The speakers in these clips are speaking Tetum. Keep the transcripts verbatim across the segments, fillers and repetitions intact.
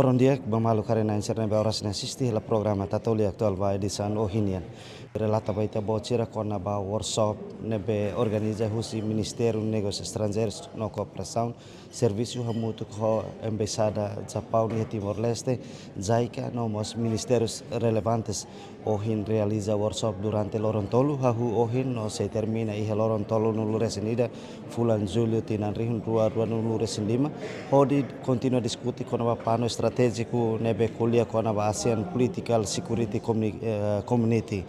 Loron di'ak ba maluk haree-na'in sira ne'ebé oras ne'e asiste hela programa Tatoli Atuál ba edisaun ohin nian. Relata ba ita-boot sira kona-ba workshop ne'ebé organiza husi Ministériu Negósius Estranjeirus no Kooperasaun, servisu hamutuk ho Embaixada Japaun iha Timor-Leste, JICA, no mós ministérius relevantes. Ohin realiza workshop durante loron tolu, hahú ohin no sei termina iha loron tolunulu-resin-ida fulan Jullu tinan rihun rua ruanulu-resin-lima, hodi kontinua diskute kona-ba planu estratéjiku ne'ebé ko'alia kona-ba ASEAN Political Security Communi-, eh, Community,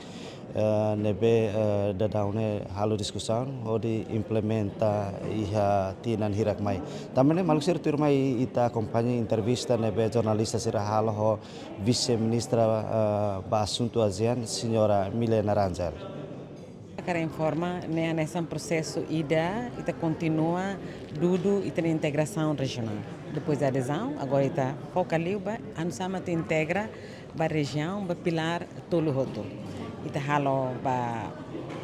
eh, ne'ebé, eh, daudaun ne'e halo diskusaun hodi implementa iha tinan hirak mai. Tanba ne'e maluk sira tuirmai ita akompaña entrevista ne'ebé jornalista sira halo ho Vise-Ministra, eh, ba Asuntu ASEAN, Señora Milena Rangel. Hakarak informa, ne'e hanesan prosesu ida, ita kontinua dudu ita-nia integrasaun rejionál. Depois de adezaun, agora ita foka liu ba, oinsá mak atu integra ba rejiaun, ba pilár tolu hotu. Ita halo ba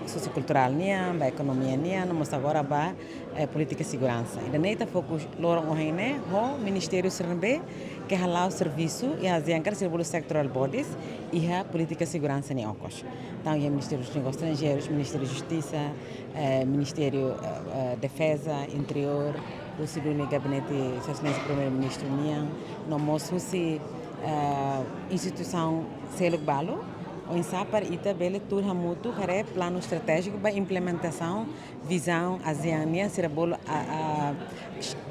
sosiokulturál nian, ba ekonomia nian, no mós agora ba, eh, polítika seguransa. Ida-ne'e ita fokus loron ohin ne'e ho ministériu sira ne'ebé ke hala'o servisu iha ASEAN karik sira bolu sectoral bodies iha polítika seguransa nia okos. Entaun, iha Ministériu Negósius Estranjeirus, Ministériu Justisa, eh, Ministériu, eh, eh, Defeza, Interiór, husi duni Gabinete Sua Exelénsia Primeiru-Ministru nian, no mós husi, eh, instituisaun seluk balu, oinsá para ita bele tuur hamutuk haree planu estratéjiku ba implementasaun vizaun ASEAN nian sira bolu a, a,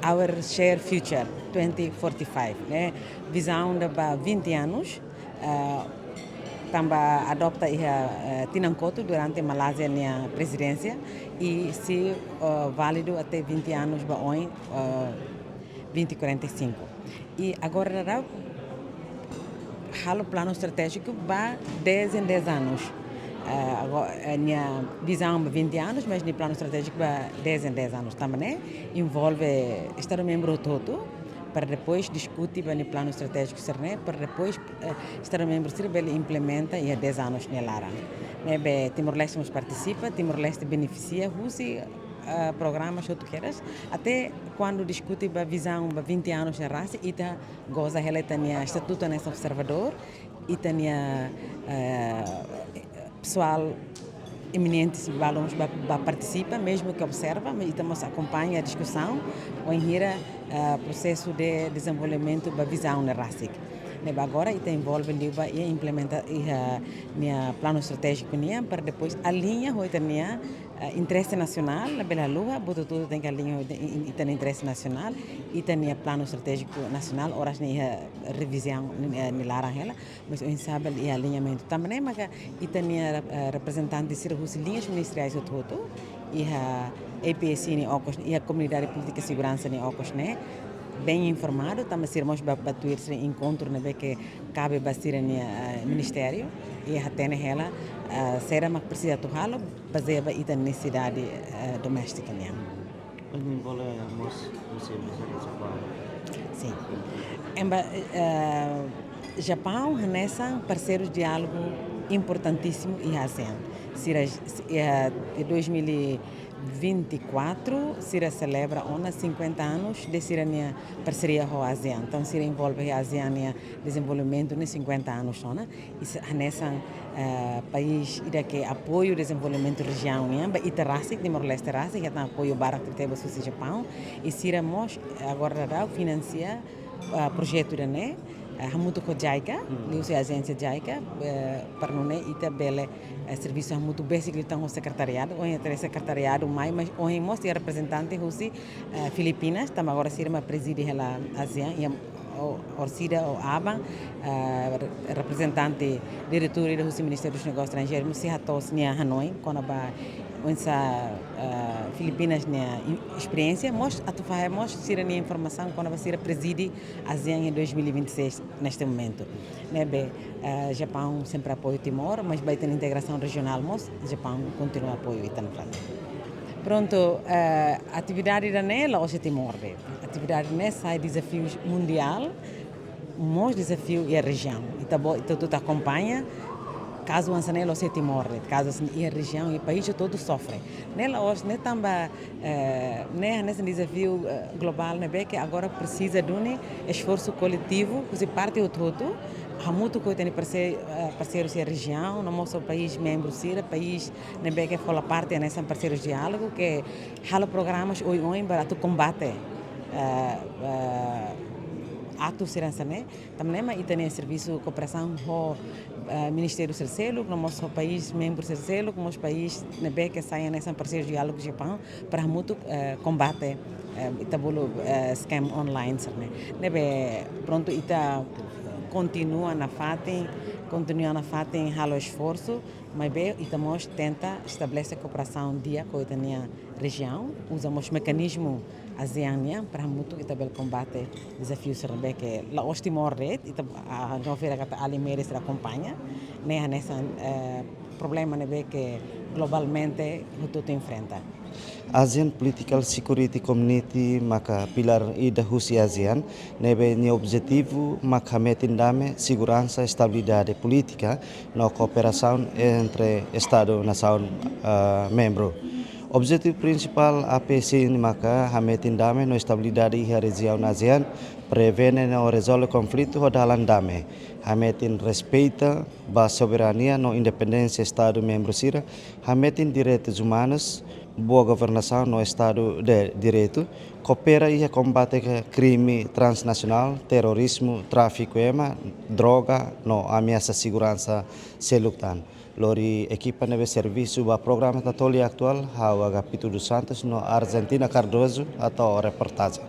Our Shared Future twenty forty-five, ne'e vizaun ida ba vinte anos, eh, tanba adopta iha, eh, tinan kotuk durante Malázia nia prezidénsia i sei, eh, válidu até vinte anos ba oin, eh, vinte quarenta e cinco. I agora daudaun halo planu estratéjiku ba dez em dez anos. Eh, ago-, eh, nia vizaun ba vinte anos, mas nia planu estratéjiku ba dez em dez anos. Tanba ne'e envolve Estadu membru hotu-hotu, para depois diskute ba nia planu estratéjiku sira-ne'e, para depois, eh, Estadu membru sira bele implementa iha dez anos nia laran. Ne'ebé Timor-Leste mós partisipa, Timor-Leste benefisia husi, eh, programa hotu kedas, até kuandu diskute ba vizaun ba vinte anos ne'e rasik, ita goza hela ita-nia estatutu hanesan observadór, ita-nia, eh, pesoál eminente sira balu mós ba, ba partisipa, mezmu ke observa, mas ita mós akompaña diskusaun, wainhira, eh, prosesu de dezenvolvimentu ba vizaun ne'e rasik. Ne'ebé agora ita envolve liu ba iha implementa, iha nia planu estratéjiku nian, para depois aliña ho ita-nia, eh, interese nasionál, labele haluha, buat hotu-hotu tenke aliña ho ita, i, i, ita-nia interese nasionál, ita-nia planu estratéjiku nasionál, oras ne'e iha revizaun, eh, nia laran hela, mas oinsá bele iha aliñamentu. Tanba ne'e maka ita-nia, eh, reprezentante sira husi liñas ministeriais hotu-hotu, iha APEC nia okos, iha Komunidade Polítika Seguransa nia okos ne'e, bem informadu, tanba sira mós ba, ba tuir sira enkontru ne'ebé ke kabe ba sira-nia, eh, ministériu, i hatene hela, eh, saida mak presiza atu halo, bazeia ba ita nesesidade, eh, doméstika nian. Ita envolve mós husi Embaixada Japaun. Sin. Emba-, eh, Japaun hanesan parseiru diálogu importantísimu iha ASEAN. Sira, eh, de dois mil e vinte e quatro, sira selebra ona cinquenta anos de sira-nia parseria ho ASEAN. Entaun, sira envolve ASEAN nia dezenvolvimentu ne'e cinquenta anos ona. I sira hanesan, eh, país ida ke apoiu dezenvolvimentu rejiaun nian, ba ita rasik, Timor-Leste rasik, hetan apoiu barak tebes husi Japaun. I sira mós, eh, agora daudaun finansia, eh, projetu ida-ne'e, eh, hamutuk ho JICA, liuhusi ajénsia JICA, eh, para nune'e ita bele, eh, servisu hamutuk besik liután ho sekretariadu, ohin ita-nia sekretariadu mai, mas ohin mós iha reprezentante husi, eh, Filipinas, tanba agora sira mak prezide hela ASEAN, iha o-, orsida ou aban, eh, re-, reprezentante diretór ida husi Ministériu Negósius Estranjeirus, mós sei hato'o sira-nia hanoin kona-ba oinsá, eh, Filipinas nia i-, esperiénsia, mós atu fahe mós sira-nia informasaun kona-ba sira prezide ASEAN em dois mil e vinte e seis, neste momento. Ne'ebé, eh, Japaun sempre apoiu Timor, mas ba ita-nia integrasaun rejionál mós, Japaun kontinua apoiu ita nafatin. Prontu, eh, atividade ida-ne'e la'ós iha Timor de'it. Atividade ne'e sai dezafiu mundiál, mós dezafiu iha rejiaun. Ita-boot, ita hotu akompaña, Kazu hanesan ne'e la'ós iha Timor, kazu hanesan ne'e iha rejiaun, iha país hotu-hotu sofre. Ne'e la'ós, ne'e tanba, eh, ne'e hanesan dezafiu, eh, globál ne'ebé ke agora presiza duni esforsu koletivu husi parte hotu-hotu, hamutuk ho ita-nia parse-, eh, parseiru sira iha rejiaun, no mós ho país membru sira, país ne'ebé ke fó parte hanesan parseiru diálogu, ke halo programas oioin ba atu kombate, eh, eh, aktu sira hanesan ne'e. Tanba ne'e mak ita-nia servisu kooperasaun ho, eh, ministériu sira seluk, no mós ho país membru sira seluk, mós país ne'ebé ke sai hanesan parseiru diálogu Japaun, para hamutuk, eh, kombate, eh, ita bolu, eh, scam online sira-ne'e. Ne'ebé prontu ita kontinua nafatin, kontinua nafatin halo esforsu, maibé ita mós tenta estabelese kooperasaun di'ak ho ita-nia rejiaun, uza mós mekanizmu ASEAN nian para hamutuk ita bele kombate dezafiu sira ne'ebé ke la'ós Timor de'it, ita, ah, no fira kata alin meris sira akompaña, ne'e hanesan, eh, problema ne'ebé ke globalmente hotu-hotu enfrenta. ASEAN Political Security Community maka pilár ida husi ASEAN, ne'ebé nia objetivu mak hametin dame, seguransa, estabilidade polítika, no kooperasaun entre estadu nasaun, ah, membru. Objetivu prinsipál A P C nian maka hametin dame no estabilidade iha rejiaun ASEAN, prevene no rezolve konflitu ho dalan dame, hametin respeita ba soberania no independénsia estadu membru sira, hametin direitus umanus, boa governasaun no estadu de direitu, koopera iha kombate krime transnasionál, terorizmu, tráfiku ema, droga no ameasa seguransa seluk tan. Lori ekipa ne'ebé servisu ba programa Tatoli Atuál, ha'u Agapito dos Santos no Argentina Cardoso atu reportajen.